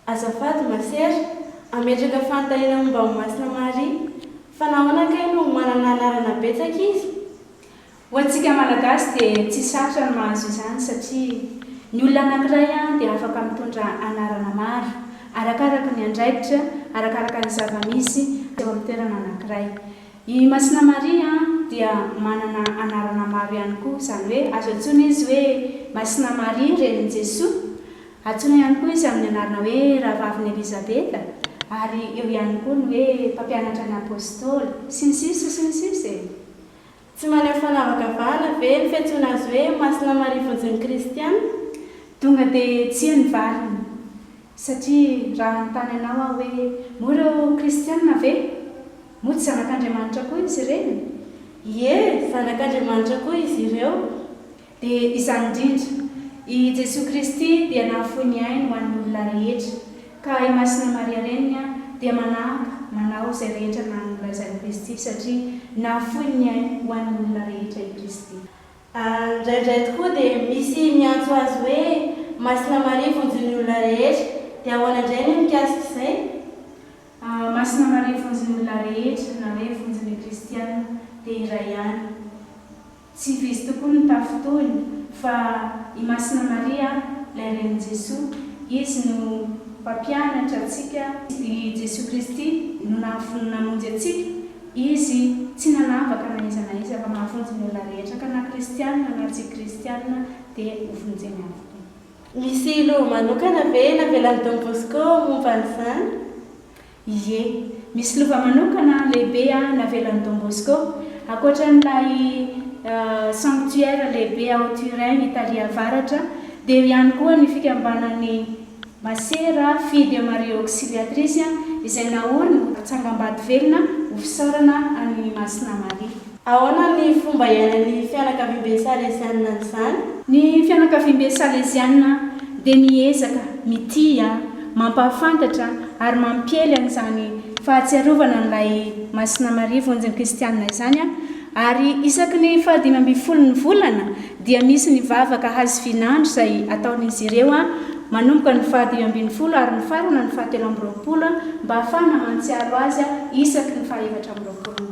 Azafady Masera, hametraka fanontaniana momba an'i Masina Maria. Fa nahoana kay no manana anarana betsaka izy? Ho antsika Malagasy dia tsy sarotra ny mahazo izany satria ny olona anankiray dia afaka mitondra anarana maro, arakaraka ny andraikitra, arakaraka ny zava-misy eo amin'ny toerana anankiray. I Masina Maria dia manana anarana maro ihany koa, izany hoe azo antsoina izy hoe Masina Maria renin'i Jesoa, antsoina ihany koa izy amin'ny anarana hoe rahavavin'i Elizabeta, ary eo ihany koa ny hoe mpampianatra ny Apostoly, sy ny sisa sy ny sisa e! Tsy maneho fanavakavahana ve ny fiantsoana azy hoe Masina Maria Vonjin'ny Kristiana? Tonga dia tsia ny valiny. Satria raha hanontany anao aho hoe, moa ireo Kristiana ve? Moa tsy zanak'Andriamanitra koa izy ireny? Ie, zanak'Andriamanitra koa izy ireo. Dia izany indrindra, i Jesoa Kristy dia nahafoy ny ainy ho an'ny olona rehetra, ka i Masina Maria Reniny dia manahaka, manao izay rehetra nolazain'i Kristy, satria nahafoy ny ainy ho an'ny olona rehetra i Kristy. Indraindray tokoa dia misy miantso azy hoe Masina Maria vonjin'ny olona rehetra. Dia ahoana indray ny mikasika izay? Masina Maria vonjin'ny olona rehetra na hoe vonjin'ny kristiana dia iray ihany. Tsy vizy tokoa ny tafintohina fa i Masina Maria ilay renin'i Jesoa, izy no mpampianatra antsika, i Jesoa Kristy no nahavonona namonjy antsika, izy tsy nanavaka na iza na iza fa mahavonjy ny olona rehetra ka na kristianina na tsy kristianina dia ho vonjeny avokoa. Misy lova manokana ve navelan'i Don Bosco momba an'izany? Ie. Misy lova manokana lehibe navelan'i Don Bosco. Ankoatra an'ilay sanctuaire lehibe ao Turin, Italia Avaratra, dia eo ihany koa ny fikambanan'ny Masera Fille de Marie Auxiliatrice izay naoriny ho tsangambato velona ho fisaorana an'i Masina Maria. Ahoana ny fomba iainan'ny fianakaviambe salezianina an'izany? Ny fianakaviambe salezianina dia miezaka mitia, mampahafantatra ary mampiely an'izany fahatsiarovana an'ilay Masina Maria Vonjin'ny Kristianina izany ary isaky ny fahadimy ambin'ny ny volana dia misy ny vavaka hazovian'andro izay ataon'izy ireo manomboka ny faha-15 ary mifarana ny faha-23 mba hahafahana mahatsiaro azy isaky ny faha-24 ny volana.